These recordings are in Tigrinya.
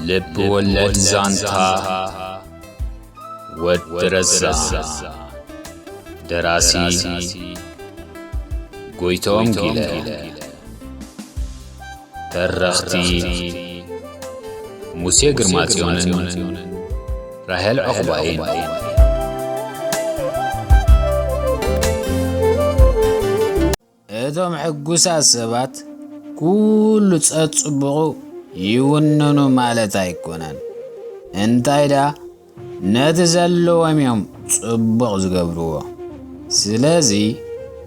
ልብ ወለድ ዛንታ ወዲ ረዛ። ደራሲ ጎይቶም ጊለ። ተረኽቲ ሙሴ ግርማጽዮንን ራሄል ዑቕባይን። እቶም ሕጉሳት ሰባት ኩሉ ጸጽቡቑ ይውንኑ ማለት ኣይኮነን። እንታይ ደኣ፣ ነቲ ዘለዎም እዮም ጽቡቕ ዝገብርዎ። ስለዚ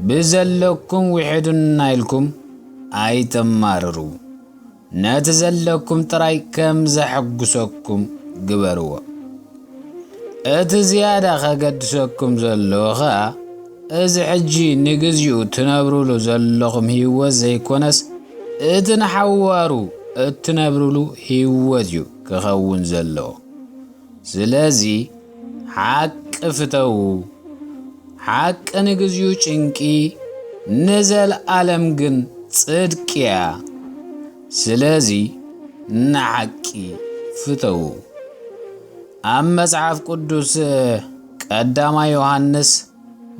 ብዘለኩም ውሕዱና ኢልኩም ኣይተማርሩ። ነቲ ዘለኩም ጥራይ ከም ዘሐጉሰኩም ግበርዎ። እቲ ዝያዳ ከገድሰኩም ዘለዎ ኸኣ፣ እዚ ሕጂ ንግዚኡ ትነብሩሉ ዘለኹም ህይወት ዘይኮነስ፣ እቲ ንሓዋሩ እትነብሩሉ ህይወት እዩ ክኸውን ዘለዎ። ስለዚ ሓቂ ፍተዉ። ሓቂ ንግዚኡ ጭንቂ፣ ንዘለኣለም ግን ጽድቂ እያ። ስለዚ ንሓቂ ፍተዉ። ኣብ መጽሓፍ ቅዱስ ቀዳማይ ዮሃንስ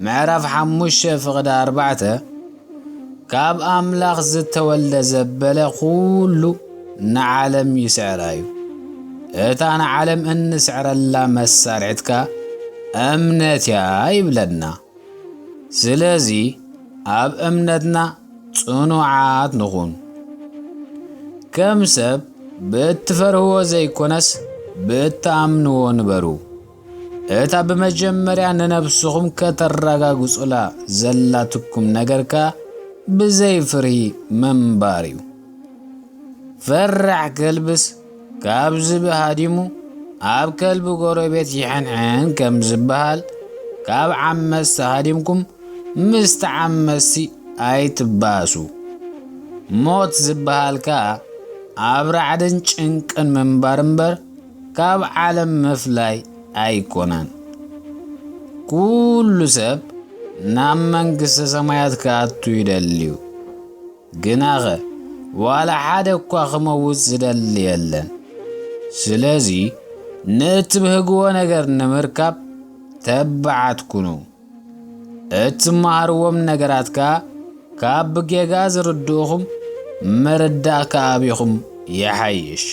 ምዕራፍ ሓሙሽተ ፍቕዲ ኣርባዕተ፣ ካብ ኣምላኽ ዝተወልደ ዘበለ ኩሉ ንዓለም ይስዕራ እዩ። እታ ንዓለም እንስዕረላ መሳርሒት ከኣ እምነት እያ ይብለና። ስለዚ ኣብ እምነትና ጽኑዓት ንኹን። ከም ሰብ ብእትፈርህዎ ዘይኮነስ ብእትኣምንዎ ንበሩ። እታ ብመጀመርያ ንነብስኹም ከተረጋግጹላ ዘላትኩም ነገር ከኣ ብዘይ ፍርሂ ምንባር እዩ። ፈራሕ ከልብስ ካብ ዝብኢ ሃዲሙ ኣብ ከልቢ ጎረቤት ይሕንሕን ከም ዝበሃል፣ ካብ ዓመጽቲ ሃዲምኩም ምስቲ ዓመጽቲ ኣይትባእሱ። ሞት ዝበሃል ከኣ ኣብ ራዕድን ጭንቅን ምንባር እምበር፣ ካብ ዓለም ምፍላይ ኣይኮነን። ኩሉ ሰብ ናብ መንግስተ ሰማያት ክኣቱ ይደሊ እዩ። ግናኸ ዋላ ሓደ እኳ ክመውት ዝደሊ የለን። ስለዚ ንእትብህግዎ ነገር ንምርካብ ተባዓት ኩኑ። እትመሃርዎም ነገራት ከኣ ካብ ብጌጋ ዝርድኡኹም ምርዳእ ከኣቢኹም ይሓይሽ።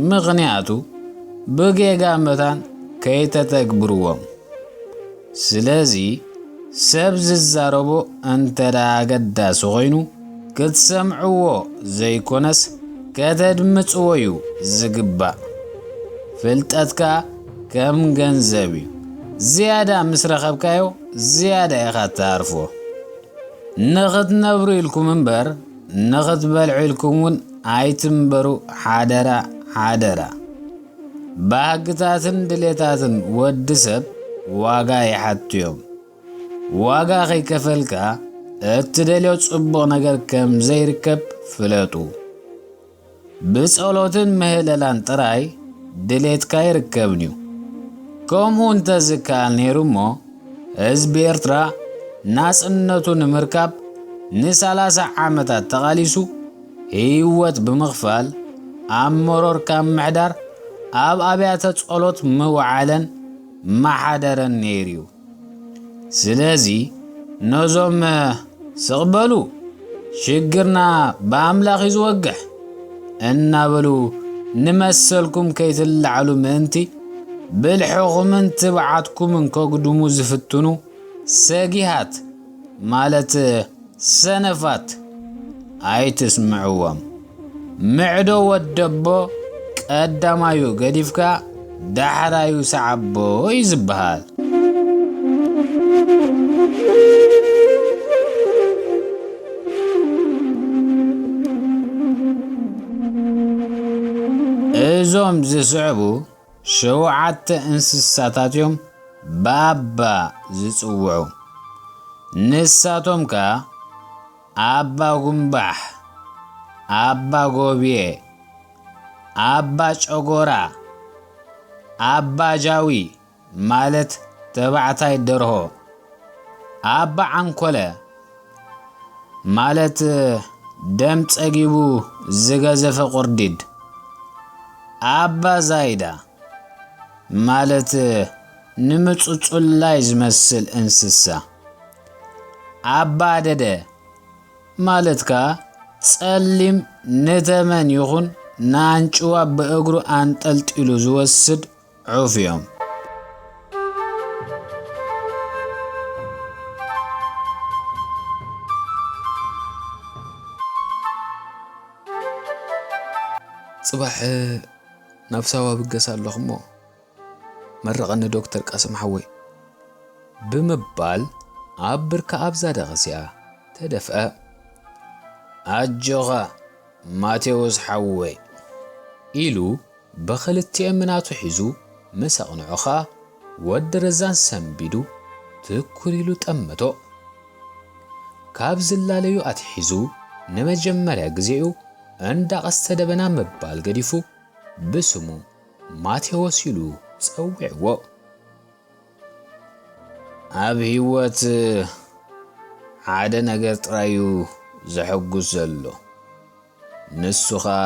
ምኽንያቱ ብጌጋ መታን ከይተተግብርዎም። ስለዚ ሰብ ዝዛረቦ እንተ ደኣ ኣገዳሲ ኾይኑ ክትሰምዕዎ ዘይኮነስ ከተድምጽዎ እዩ ዝግባእ። ፍልጠትካ ከም ገንዘብ እዩ። ዝያዳ ምስ ረኸብካዮ ዝያዳ ኢኻ እትሃርፎ። ንኽትነብሩ ኢልኩም እምበር ንኽትበልዑ ኢልኩም እውን ኣይትንበሩ፣ ሓደራ፣ ሓደራ። ባህግታትን ድሌታትን ወዲ ሰብ ዋጋ ይሓቱ እዮም። ዋጋ ከይከፈልካ እትደልዮ ጽቡቕ ነገር ከም ዘይርከብ ፍለጡ። ብጸሎትን ምህለላን ጥራይ ድሌትካ ይርከብን እዩ። ከምኡ እንተ ዝከኣል ነይሩ እሞ፣ ህዝቢ ኤርትራ ናጽነቱ ንምርካብ ንሰላሳ ዓመታት ተቓሊሱ፣ ህይወት ብምኽፋል ኣብ መሮር ካብ ምሕዳር ኣብ ኣብያተ ጸሎት ምውዓለን ምሓደረን ነይሩ እዩ። ስለዚ ነዞም ስቕ በሉ፣ ሽግርና ብኣምላኽ እዩ ዝወግሕ እናበሉ ንመሰልኩም ከይትለዓሉ ምእንቲ፣ ብልሕኹምን ትብዓትኩምን ከጉድሙ ዝፍትኑ ሰጊሃት፣ ማለት ሰነፋት፣ ኣይትስምዕዎም። ምዕዶ ወደቦ ቀዳማዩ ገዲፍካ ዳሕራዩ ሰዓቦ እዩ ዝበሃል። እዞም ዝስዕቡ ሸውዓተ እንስሳታት እዮም ብኣባ ዝጽውዑ። ንሳቶም ከኣ ኣባ ጉምባሕ፣ ኣባ ጎብየ፣ ኣባ ጨጎራ፣ ኣባ ጃዊ ማለት ተባዕታይ ደርሆ፣ ኣባ ዓንኮለ ማለት ደም ጸጊቡ ዝገዘፈ ቁርዲድ፣ ኣባ ዛይዳ ማለት ንምጹጹላይ ዝመስል እንስሳ። ኣባ ደደ ማለት ከኣ ጸሊም ንተመን ይኹን ንኣንጭዋ ብእግሩ ኣንጠልጢሉ ዝወስድ ዑፍ እዮም። ጽባሕ ናብ ሳዋ ብገስ ኣለኹ እሞ መርቐኒ ዶክተር ቃስም ሓወይ ብምባል ኣብ ብርካ ኣብዛ ደቐሲኣ ተደፍአ። ኣጆኻ ማቴዎስ ሓወይ ኢሉ ብኽልቲኤ ምናቱ ሒዙ ምስ ኣቕንዖ ኸኣ ወዲ ረዛን ሰንቢዱ ትኩር ኢሉ ጠመቶ። ካብ ዝላለዩ ኣትሒዙ ንመጀመርያ ግዜኡ እንዳ ቀስተ ደበና ምባል ገዲፉ ብስሙ ማቴዎስ ኢሉ ጸዊዕዎ። ኣብ ህይወት ሓደ ነገር ጥራይ እዩ ዘሐጉስ ዘሎ። ንሱ ኸኣ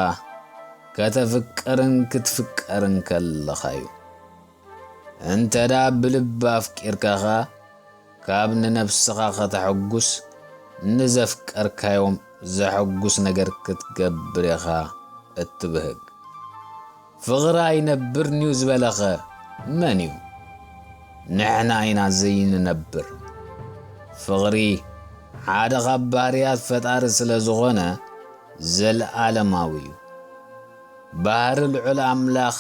ከተፍቅርን ክትፍቀርን ከለኻ እዩ። እንተ ደኣ ብልቢ ኣፍቂርካ ኸኣ ካብ ንነብስኻ ከተሐጉስ ንዘፍቀርካዮም ዘሐጉስ ነገር ክትገብር ኢኻ እትብህግ። ፍቕሪ ኣይነብርን'ዩ ዝበለኸ መን እዩ? ንሕና ኢና ዘይንነብር። ፍቕሪ ሓደ ካብ ባህርያት ፈጣሪ ስለ ዝኾነ፣ ዘለኣለማዊ እዩ። ባህሪ ልዑል ኣምላኽ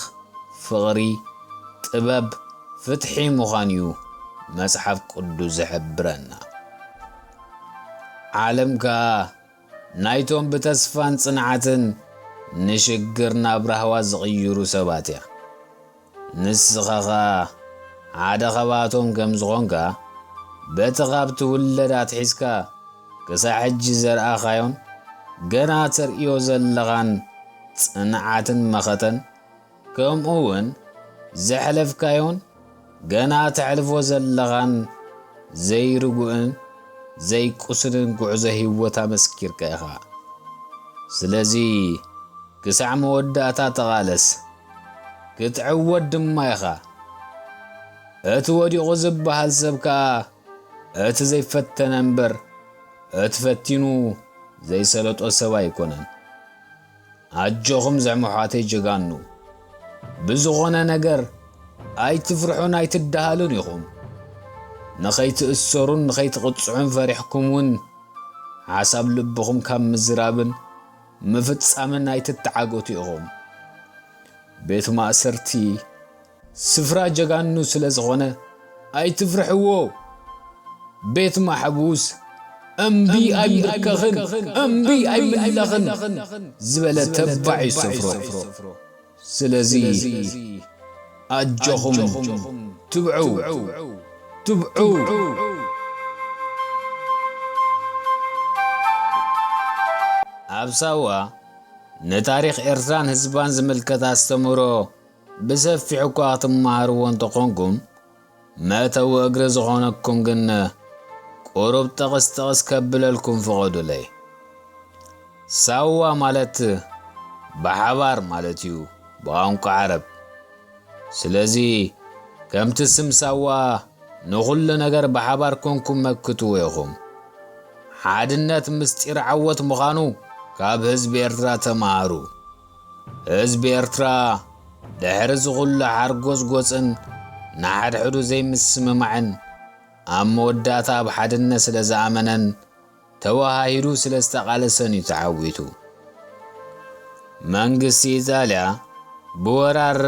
ፍቕሪ፣ ጥበብ፣ ፍትሒ ምዃኑ'ዩ መጽሓፍ ቅዱስ ዝሕብረና። ዓለም ከኣ ናይቶም ብተስፋን ጽንዓትን ንሽግር ናብ ራህዋ ዝቕይሩ ሰባት እያ። ንስኻ ኸኣ ሓደ ኻባቶም ከም ዝኾንካ፣ በቲ ካብ ትውለድ ኣትሒዝካ ክሳዕ ሕጂ ዘርኣኻዮን ገና ተርእዮ ዘለኻን ጽንዓትን መኸተን፣ ከምኡ እውን ዘሕለፍካዮን ገና ተሕልፎ ዘለኻን ዘይርጉእን ዘይቁስልን ጉዕዞ ህይወት ኣመስኪርካ ኢኻ። ስለዚ ክሳዕ መወዳእታ ተቓለስ፣ ክትዕወት ድማ ኢኻ። እቲ ወዲቑ ዝበሃል ሰብ ከኣ እቲ ዘይፈተነ እምበር፣ እቲ ፈቲኑ ዘይሰለጦ ሰብ ኣይኮነን። ኣጆኹም ዘሕምሓተይ ጀጋኑ። ብዝኾነ ነገር ኣይትፍርሑን ኣይትደሃሉን ኢኹም። ንኸይትእሰሩን ንኸይትቕጽዑን ፈሪሕኩም እውን ሓሳብ ልብኹም ካብ ምዝራብን ምፍጻምን ኣይትተዓገቱ ኢኹም። ቤት ማእሰርቲ ስፍራ ጀጋኑ ስለ ዝኾነ ኣይትፍርሕዎ። ቤት ማሕቡስ እምቢ ኣይንብርከኽን፣ እምቢ ኣይምለኽን ዝበለ ተባዕ እዩ ስፍሮ። ስለዚ ኣጆኹም ትብዑ፣ ትብዑ። ኣብ ሳዋ ንታሪኽ ኤርትራን ህዝባን ዝምልከት ኣስተምህሮ ብሰፊሑ እኳ ክትመሃርዎ እንተኾንኩም፣ መእተዊ እግሪ ዝኾነኩም ግን ቁሩብ ጠቕስ ጠቕስ ከብለልኩም ፍቐዱለይ። ሳዋ ማለት ብሓባር ማለት እዩ ብቋንቋ ዓረብ። ስለዚ ከምቲ ስም ሳዋ ንኹሉ ነገር ብሓባር ኮንኩም መክትዎ ኢኹም። ሓድነት ምስጢር ዓወት ምዃኑ ካብ ህዝቢ ኤርትራ ተመሃሩ። ህዝቢ ኤርትራ ድሕሪ እዚ ኹሉ ሓርጎጽጎጽን ንሓድሕዱ ዘይምስምማዕን ኣብ መወዳእታ ኣብ ሓድነት ስለ ዝኣመነን ተወሃሂዱ ስለ ዝተቓለሰን እዩ ተዓዊቱ። መንግስቲ ኢጣልያ ብወራር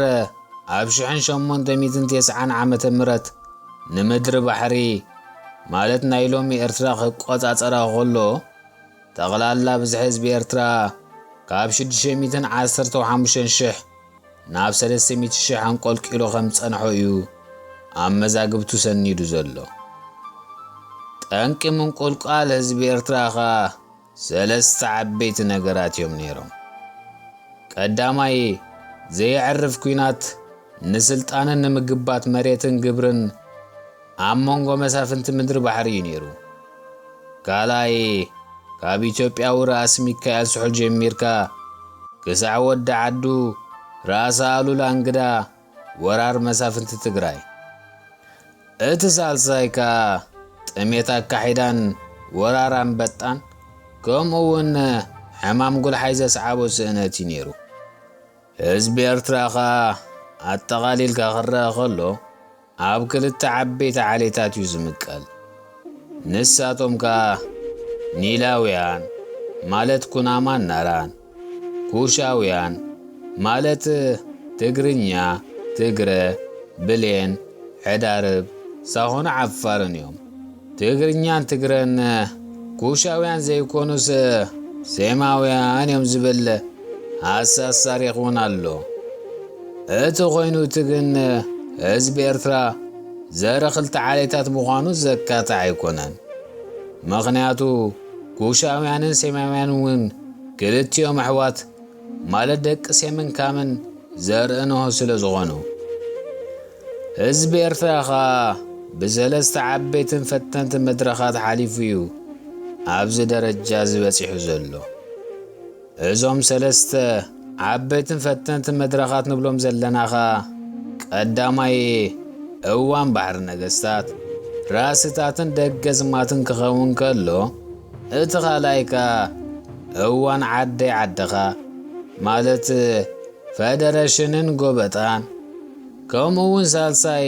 ኣብ ሽሕን ሸሞንተ ሚእትን ተስዓን ዓመተ ምህረት ንምድሪ ባሕሪ ማለት ናይ ሎሚ ኤርትራ ክቆጻጸራ ከሎ፣ ጠቕላላ ብዝሒ ህዝቢ ኤርትራ ካብ ሽዱሽተ ሚእትን ዓሰርተ ሓሙሽተን ሽሕ ናብ ሰለስተ ሚእቲ ሽሕ ኣንቆልቂሉ ከም ዝጸንሖ እዩ ኣብ መዛግብቱ ሰኒዱ ዘሎ። ጠንቂ ምንቁልቋል ህዝቢ ኤርትራ ኸኣ ሰለስተ ዓበይቲ ነገራት እዮም ነይሮም። ቀዳማይ፣ ዘየዕርፍ ኲናት ንስልጣንን ንምግባት መሬትን ግብርን ኣብ መንጎ መሳፍንቲ ምድሪ ባሕሪ እዩ ነይሩ። ካልኣይ፣ ካብ ኢትዮጵያዊ ራእሲ ሚካኤል ስሑል ጀሚርካ ክሳዕ ወዲ ዓዱ ራስ ኣሉላ እንግዳ ወራር መሳፍንቲ ትግራይ። እቲ ሳልሳይ ከኣ ጥሜት ኣካሒዳን ወራር ኣንበጣን ከምኡ እውን ሕማም ጉልሓይ ዘስዓቦ ስእነት እዩ ነይሩ። ህዝቢ ኤርትራ ከኣ ኣጠቓሊልካ ክረኣ ከሎ ኣብ ክልተ ዓበይቲ ዓሌታት እዩ ዝምቀል። ንሳቶም ከኣ ኒላውያን ማለት ኩናማን ናራን፣ ኩሻውያን ማለት ትግርኛ፣ ትግረ፣ ብሌን፣ ዕዳርብ፣ ሳሆን ዓፋርን እዮም። ትግርኛን ትግረን ኩሻውያን ዘይኮኑስ ሴማውያን እዮም ዝብል ሃሳስ ታሪኽ እውን ኣሎ። እቲ ኮይኑ እቲ ግን ህዝቢ ኤርትራ ዘረ ክልተ ዓሌታት ምዃኑ ዘካትዕ ኣይኮነን። ምኽንያቱ ኩሻውያንን ሴማውያን እውን ክልቲኦም ኣሕዋት ማለት ደቂ ሴምን ካምን ዘርኢ ኖህ ስለ ዝኾኑ። ህዝቢ ኤርትራ ኸኣ ብሰለስተ ዓበይትን ፈተንቲ መድረኻት ሓሊፉ እዩ ኣብዚ ደረጃ እዚ በጺሑ ዘሎ። እዞም ሰለስተ ዓበይትን ፈተንቲ መድረኻት ንብሎም ዘለና ኸኣ ቀዳማይ እዋን ባሕሪ ነገስታት፣ ራስታትን ደገዝማትን ክኸውን ከሎ፣ እቲ ካልኣይ ከኣ እዋን ዓደይ ዓድኻ ማለት ፈደረሽንን ጎበጣን፣ ከምኡ እውን ሳልሳይ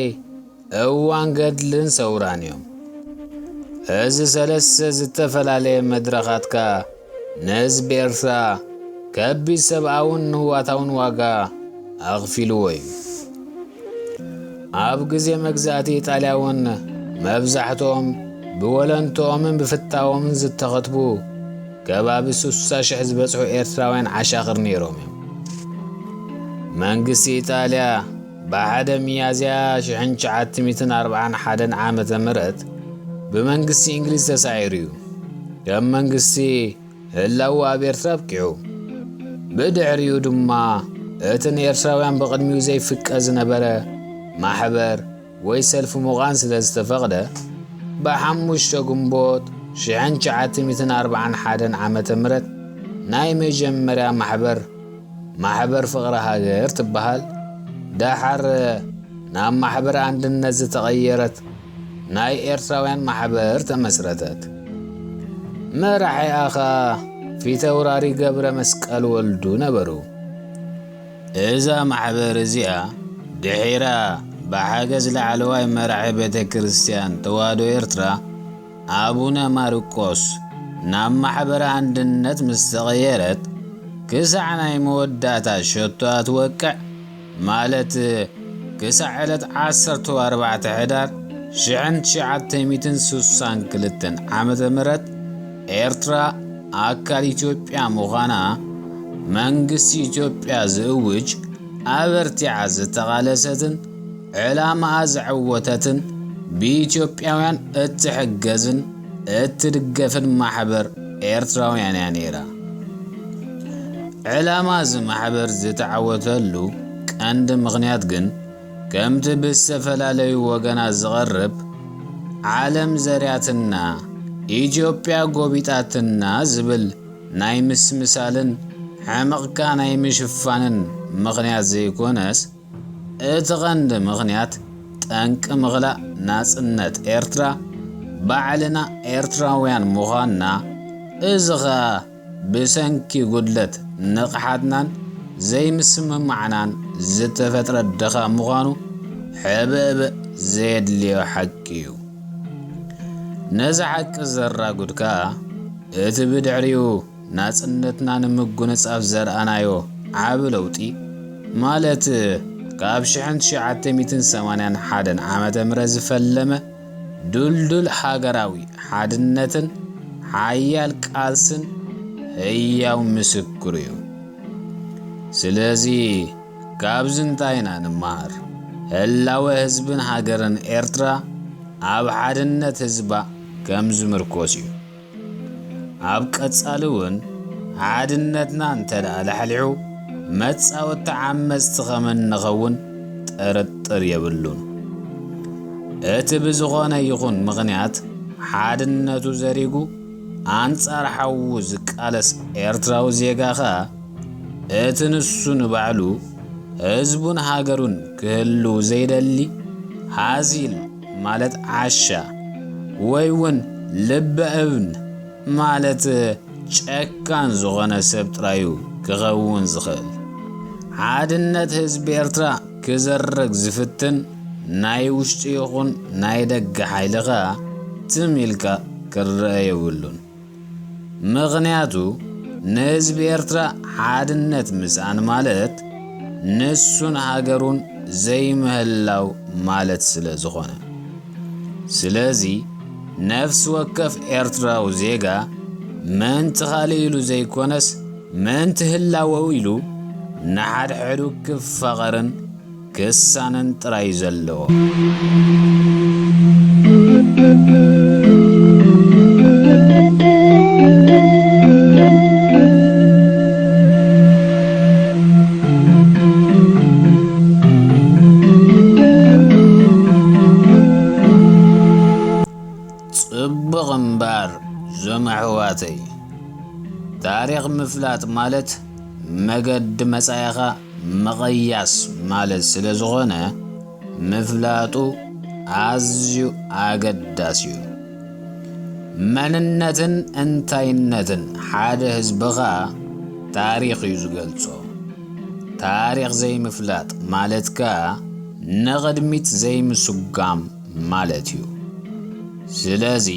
እዋን ገድልን ሰውራን እዮም። እዚ ሰለስተ ዝተፈላለየ መድረኻት ከኣ ንህዝቢ ኤርትራ ከቢድ ሰብኣውን ንዋታውን ዋጋ ኣኽፊልዎ እዩ። ኣብ ግዜ መግዛእቲ ኢጣልያ እውን መብዛሕትኦም ብወለንትኦምን ብፍታዎምን ዝተኸትቡ ከባቢ ስሳ ሽሕ ዝበጽሑ ኤርትራውያን ዓሻኽር ነይሮም እዮም። መንግስቲ ኢጣልያ ብሓደ ሚያዝያ ሽሕን ትሽዓተ ሚእትን ኣርብዓን ሓደን ዓመተ ምህረት ብመንግስቲ እንግሊዝ ተሳዒሩ እዩ። ከም መንግስቲ ህላዉ ኣብ ኤርትራ ኣብቂዑ። ብድሕሪኡ ድማ እቲ ንኤርትራውያን ብቕድሚኡ ዘይፍቀድ ዝነበረ ማሕበር ወይ ሰልፊ ምዃን ስለ ዝተፈቕደ፣ ብሓሙሽተ ግንቦት ሽሕን ትሽዓተ ሚእትን ኣርብዓን ሓደን ዓመተ ምህረት ናይ መጀመርያ ማሕበር፣ ማሕበር ፍቕሪ ሃገር ትበሃል፣ ደሓር ናብ ማሕበር ኣንድነት ዝተቐየረት ናይ ኤርትራውያን ማሕበር ተመስረተት። መራሒኣ ኸኣ ፊተውራሪ ገብረ መስቀል ወልዱ ነበሩ። እዛ ማሕበር እዚኣ ድሒራ ብሓገዝ ላዕለዋይ መራሒ ቤተ ክርስቲያን ተዋህዶ ኤርትራ ኣቡነ ማርቆስ ናብ ማሕበር ኣንድነት ምስ ተቐየረት፣ ክሳዕ ናይ መወዳእታ ሸቶኣ ትወቅዕ፣ ማለት ክሳዕ ዕለት ዓሰርተ ኣርባዕተ ሕዳር ሽሕን ትሽዓተ ሚእትን ስሳን ክልተን ዓመተ ምህረት ኤርትራ ኣካል ኢትዮጵያ ምዃና መንግስቲ ኢትዮጵያ ዝእውጅ፣ ኣበርቲዓ ዝተቓለሰትን ዕላማኣ ዘዐወተትን ብኢትዮጵያውያን እትሕገዝን እትድገፍን ማሕበር ኤርትራውያን እያ ነይራ። ዕላማ እዚ ማሕበር ዝተዓወተሉ ቀንዲ ምኽንያት ግን፣ ከምቲ ብዝተፈላለዩ ወገናት ዝቐርብ፣ ዓለም ዘርያትና፣ ኢትዮጵያ ጎቢጣትና ዝብል ናይ ምስምሳልን ሕመቕካ ናይ ምሽፋንን ምኽንያት ዘይኮነስ፣ እቲ ቐንዲ ምኽንያት ጠንቂ ምኽላእ ናጽነት ኤርትራ ባዕልና ኤርትራውያን ምዃንና፣ እዚ ኸኣ ብሰንኪ ጉድለት ንቕሓትናን ዘይምስምማዕናን ዝተፈጥረ ድኻም ምዃኑ ሕብእብእ ዘየድልዮ ሓቂ እዩ። ነዚ ሓቂ ዘራጉድ ከኣ፣ እቲ ብድሕሪኡ ናጽነትና ንምጉንጻፍ ዘርኣናዮ ዓቢ ለውጢ፣ ማለት ካብ ሽሕን ትሽዓተ ሚእትን ሰማንያን ሓደን ዓመተ ምህረት ዝፈለመ ድልዱል ሃገራዊ ሓድነትን ሓያል ቃልስን ህያው ምስክሩ እዩ። ስለዚ ካብዚ እንታይ ኢና ንመሃር? ህላወ ህዝብን ሃገርን ኤርትራ ኣብ ሓድነት ህዝባ ከም ዝምርኮስ እዩ። ኣብ ቀጻሊ እውን ሓድነትና እንተ ደኣ ላሕሊሑ፣ መጻወቲ ዓመጽቲ ከም እንኸውን ጥርጥር የብሉን። እቲ ብዝኾነ ይኹን ምኽንያት ሓድነቱ ዘሪጉ ኣንጻር ሓዉ ዝቃለስ ኤርትራዊ ዜጋ ኸኣ፣ እቲ ንሱ ንባዕሉ ህዝቡን ሃገሩን ክህልው ዘይደሊ ሃዚል ማለት ዓሻ ወይ እውን ልበ እብን ማለት ጨካን ዝኾነ ሰብ ጥራዩ ክኸውን ዝኽእል። ሓድነት ህዝቢ ኤርትራ ክዘርግ ዝፍትን ናይ ውሽጢ ይኹን ናይ ደገ ሓይሊ ኸኣ ትም ኢልካ ክረአ የብሉን። ምኽንያቱ ንህዝቢ ኤርትራ ሓድነት ምስኣን ማለት ንሱን ሃገሩን ዘይምህላው ማለት ስለ ዝኾነ። ስለዚ ነፍሲ ወከፍ ኤርትራዊ ዜጋ ምእንቲ ካልእ ኢሉ ዘይኮነስ ምእንቲ ህላወኡ ኢሉ ንሓድሕዱ ክፋቐርን ክሳነን ጥራይ እዩ ዘለዎ። ጽቡቕ እምበር ዞም ኣሕዋተይ፣ ታሪኽ ምፍላጥ ማለት መገዲ መጻኢኻ ምቕያስ ማለት ስለ ዝኾነ፣ ምፍላጡ ኣዝዩ ኣገዳሲ እዩ። መንነትን እንታይነትን ሓደ ህዝቢ ኸኣ ታሪኽ እዩ ዝገልጾ። ታሪኽ ዘይምፍላጥ ማለት ከኣ ንቕድሚት ዘይምስጓም ማለት እዩ። ስለዚ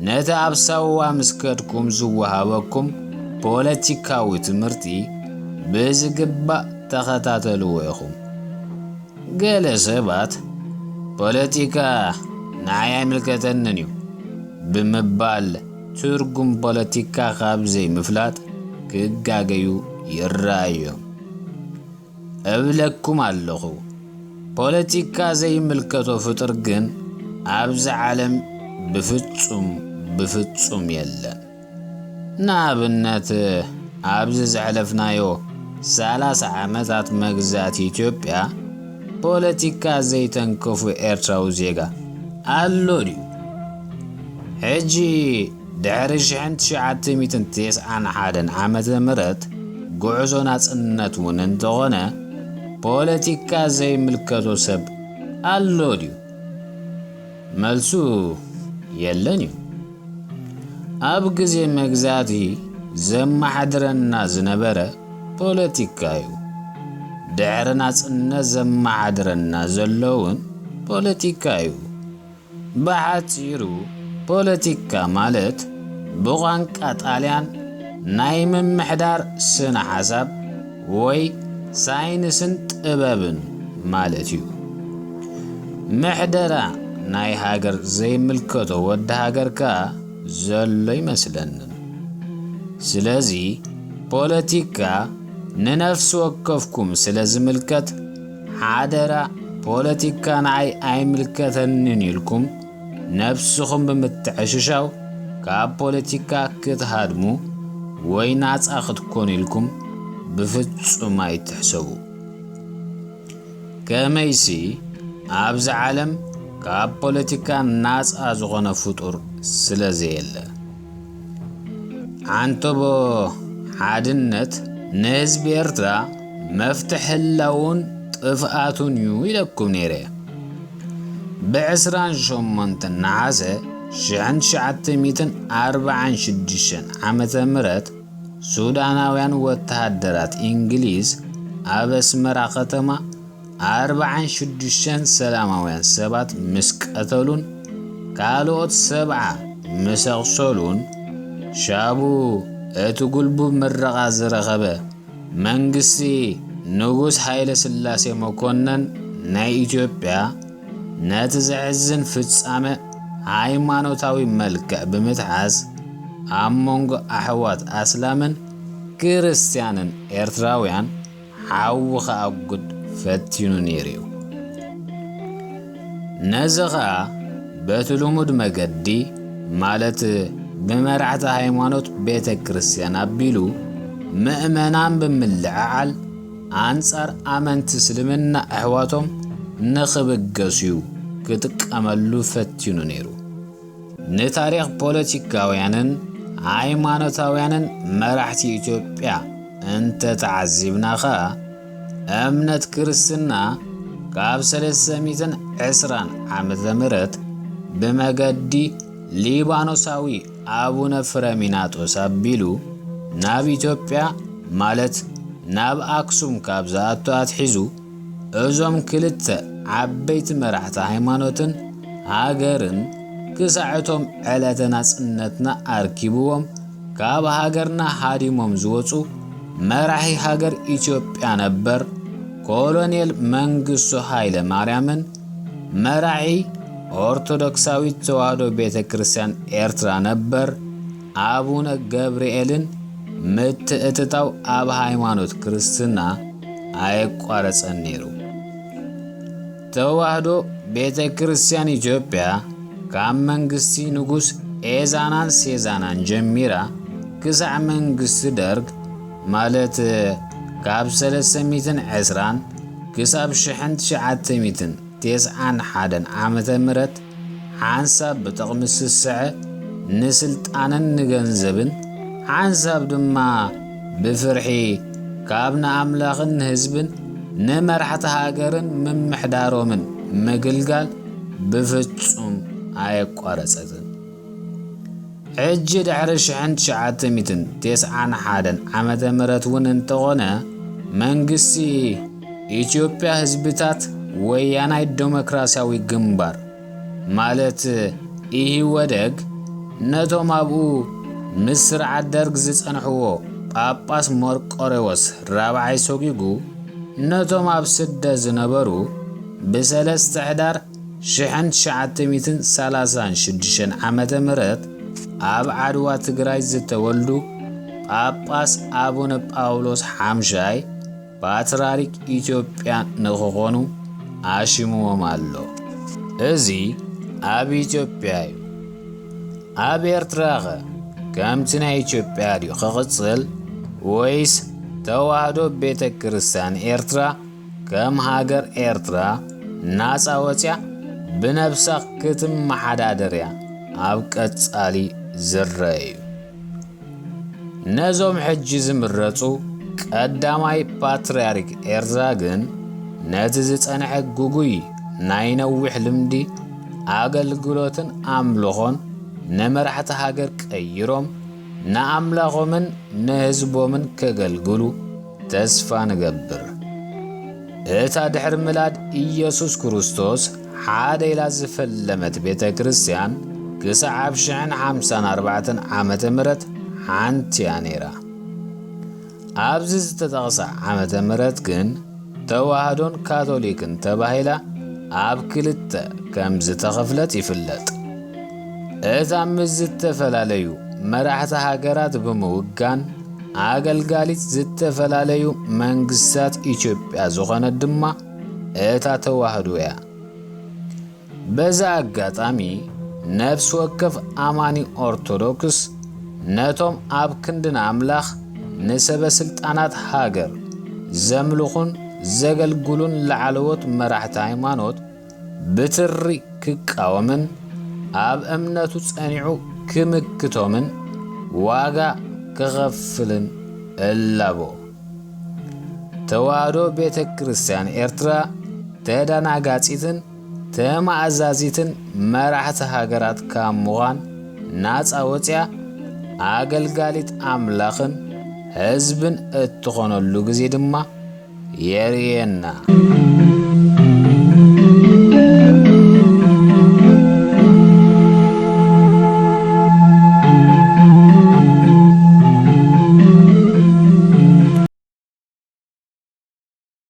ነቲ ኣብ ሳዋ ምስ ከድኩም ዝወሃበኩም ፖለቲካዊ ትምህርቲ ብዝግባእ ተኸታተልዎ ኢኹም። ገለ ሰባት ፖለቲካ ንዓይ ኣይምልከተንን እዩ ብምባል ትርጉም ፖለቲካ ካብ ዘይምፍላጥ ክጋገዩ ይረኣዮም። እብለኩም ኣለኹ፣ ፖለቲካ ዘይምልከቶ ፍጡር ግን ኣብዚ ዓለም ብፍጹም፣ ብፍጹም የለን። ንኣብነት፣ ኣብዚ ዘሕለፍናዮ ሰላሳ ዓመታት መግዛእቲ ኢትዮጵያ፣ ፖለቲካ ዘይተንከፉ ኤርትራዊ ዜጋ ኣሎ ድዩ? ሕጂ ድሕሪ ሽሕን ትሽዓተ ሚእትን ተስዓን ሓደን ዓመተ ምህረት ጉዕዞ ናጽነት እውን እንተኾነ፣ ፖለቲካ ዘይምልከቶ ሰብ ኣሎ ድዩ? መልሱ የለን እዩ። ኣብ ግዜ መግዛእቲ ዘመሓድረና ዝነበረ ፖለቲካ እዩ። ድሕሪ ናጽነት ዘመሓድረና ዘሎ እውን ፖለቲካ እዩ። ብሓጺሩ ፖለቲካ ማለት ብቋንቃ ጣልያን ናይ ምምሕዳር ስነ ሓሳብ ወይ ሳይንስን ጥበብን ማለት እዩ። ምሕደራ ናይ ሃገር ዘይምልከቶ ወዲ ሃገር ከኣ ዘሎ ይመስለንን። ስለዚ ፖለቲካ ንነፍሲ ወከፍኩም ስለ ዝምልከት፣ ሓደራ ፖለቲካ ንዓይ ኣይምልከተንን ኢልኩም ነብስኹም ብምትዕሽሻው ካብ ፖለቲካ ክትሃድሙ ወይ ናጻ ክትኮኑ ኢልኩም ብፍጹም ኣይትሕሰቡ። ከመይሲ ኣብዚ ዓለም ካብ ፖለቲካ ናጻ ዝኾነ ፍጡር ስለ ዘየለ። ዓንተቦ ሓድነት ንህዝቢ ኤርትራ መፍትሒ ህላውን ጥፍኣቱን እዩ ኢለኩም ነይረ። ብዕስራን ሸሞንተን ነሓሰ ሽሕን ትሽዓተ ሚእትን ኣርባዓን ሽዱሽተን ዓመተ ምህረት ሱዳናውያን ወተሃደራት እንግሊዝ ኣብ ኣስመራ ከተማ ኣርባዓን ሽዱሽተን ሰላማውያን ሰባት ምስ ቀተሉን ካልኦት ሰብዓ ምስ ኣቑሰሉን፣ ሻቡ እቲ ጉልቡብ ምረቓ ዝረኸበ መንግስቲ ንጉስ ሃይለ ስላሴ መኮነን ናይ ኢትዮጵያ ነቲ ዘሕዝን ፍጻመ ሃይማኖታዊ መልክዕ ብምትሓዝ፣ ኣብ መንጎ ኣሕዋት ኣስላምን ክርስትያንን ኤርትራውያን ሓዊ ከኣጉድ ፈቲኑ ነይሩ እዩ። ነዚ ኸኣ በቲ ልሙድ መገዲ፣ ማለት ብመራሕቲ ሃይማኖት ቤተ ክርስቲያን ኣቢሉ፣ ምእመናን ብምልዕዓል ኣንጻር ኣመንቲ እስልምና ኣሕዋቶም ንኽብገሱ እዩ ክጥቀመሉ ፈቲኑ ነይሩ። ንታሪኽ ፖለቲካውያንን ሃይማኖታውያንን መራሕቲ ኢትዮጵያ እንተ ተዓዚብና ኸኣ፣ እምነት ክርስትና ካብ ሰለስተ ሚእትን ዕስራን ዓመተ ምህረት ብመገዲ ሊባኖሳዊ ኣቡነ ፍረሚናጦስ ኣቢሉ ናብ ኢትዮጵያ፣ ማለት ናብ ኣክሱም ካብ ዝኣቱ ኣትሒዙ፣ እዞም ክልተ ዓበይቲ መራሕቲ ሃይማኖትን ሃገርን ክሳዕ እቶም ዕለተ ናጽነትና ኣርኪብዎም ካብ ሃገርና ሃዲሞም ዝወጹ መራሒ ሃገር ኢትዮጵያ ነበር ኮሎኔል መንግስቱ ሃይለ ማርያምን መራሒ ኦርቶዶክሳዊት ተዋህዶ ቤተ ክርስቲያን ኤርትራ ነበር ኣቡነ ገብርኤልን ምትእትታው ኣብ ሃይማኖት ክርስትና ኣየቋረጸን ነይሩ። ተዋህዶ ቤተ ክርስቲያን ኢትዮጵያ ካብ መንግስቲ ንጉስ ኤዛናን ሴዛናን ጀሚራ ክሳዕ መንግስቲ ደርግ፣ ማለት ካብ ሰለስተ ሚእትን ዕስራን ክሳብ ሽሕን ትሽዓተ ሚእትን ተስዓን ሓደን ዓመተ ምህረት፣ ሓንሳብ ብጥቕሚ ዝስስዐ፣ ንስልጣንን ንገንዘብን፣ ሓንሳብ ድማ ብፍርሒ ካብ ንኣምላኽን ንህዝብን ንመራሕቲ ሃገርን ምምሕዳሮምን ምግልጋል ብፍጹም ኣየቋረጸትን። ሕጂ ድሕሪ ሽሕን ትሽዓተ ሚእትን ተስዓን ሓደን ዓመተ ምህረት እውን እንተኾነ፣ መንግስቲ ኢትዮጵያ ህዝብታት ወያናይ ዴሞክራሲያዊ ግንባር፣ ማለት ኢህወደግ፣ ነቶም ኣብኡ ምስ ስርዓት ደርግ ዝጸንሕዎ ጳጳስ መርቆሬዎስ ራብዓይ ሰጒጉ፣ ነቶም ኣብ ስደት ዝነበሩ ብሰለስተ ሕዳር ሽሕን ትሽዓተ ሚእትን ሰላሳን ሽዱሽተን ዓመተ ምህረት ኣብ ዓድዋ ትግራይ ዝተወልዱ ጳጳስ ኣቡነ ጳውሎስ ሓምሻይ ፓትርያርክ ኢትዮጵያ ንክኾኑ ኣሽምዎም ኣሎ። እዚ ኣብ ኢትዮጵያ እዩ። ኣብ ኤርትራኸ ከምቲ ናይ ኢትዮጵያ ድዩ ክቕጽል፣ ወይስ ተዋህዶ ቤተ ክርስቲያን ኤርትራ ከም ሃገር ኤርትራ ናጻ ወጽያ ብነብሳ ክትመሓዳደር እያ ኣብ ቀጻሊ ዝረአ እዩ። ነዞም ሕጂ ዝምረጹ ቀዳማይ ፓትርያርክ ኤርትራ ግን ነቲ ዝጸንሐ ግጉይ ናይ ነዊሕ ልምዲ ኣገልግሎትን ኣምልኾን ንመራሕቲ ሃገር ቀይሮም ንኣምላኾምን ንህዝቦምን ከገልግሉ ተስፋ ንገብር። እታ ድሕሪ ምላድ ኢየሱስ ክርስቶስ ሓደ ኢላ ዝፈለመት ቤተ ክርስቲያን ክሳዕ ኣብ ሽሕን ሓምሳን ኣርባዕተን ዓመተ ምህረት ሓንቲ እያ ነይራ። ኣብዚ ዝተጠቕሳ ዓመተ ምህረት ግን ተዋህዶን ካቶሊክን ተባሂላ ኣብ ክልተ ከም ዝተኸፍለት ይፍለጥ። እታ ምስ ዝተፈላለዩ መራሕቲ ሃገራት ብምውጋን ኣገልጋሊት ዝተፈላለዩ መንግስታት ኢትዮጵያ ዝኾነት ድማ እታ ተዋህዶ እያ። በዚ ኣጋጣሚ ነፍሲ ወከፍ ኣማኒ ኦርቶዶክስ ነቶም ኣብ ክንዲ ንኣምላኽ ንሰበ ስልጣናት ሃገር ዘምልኹን ዘገልግሉን ላዕለዎት መራሕቲ ሃይማኖት ብትሪ ክቃወምን ኣብ እምነቱ ጸኒዑ ክምክቶምን ዋጋ ክኸፍልን እላቦ። ተዋህዶ ቤተ ክርስቲያን ኤርትራ ተደናጋጺትን ተማእዛዚትን መራሕቲ ሃገራት ካብ ምዃን ናጻ ወጽያ ኣገልጋሊት ኣምላኽን ህዝብን እትኾነሉ ግዜ ድማ የርእየና።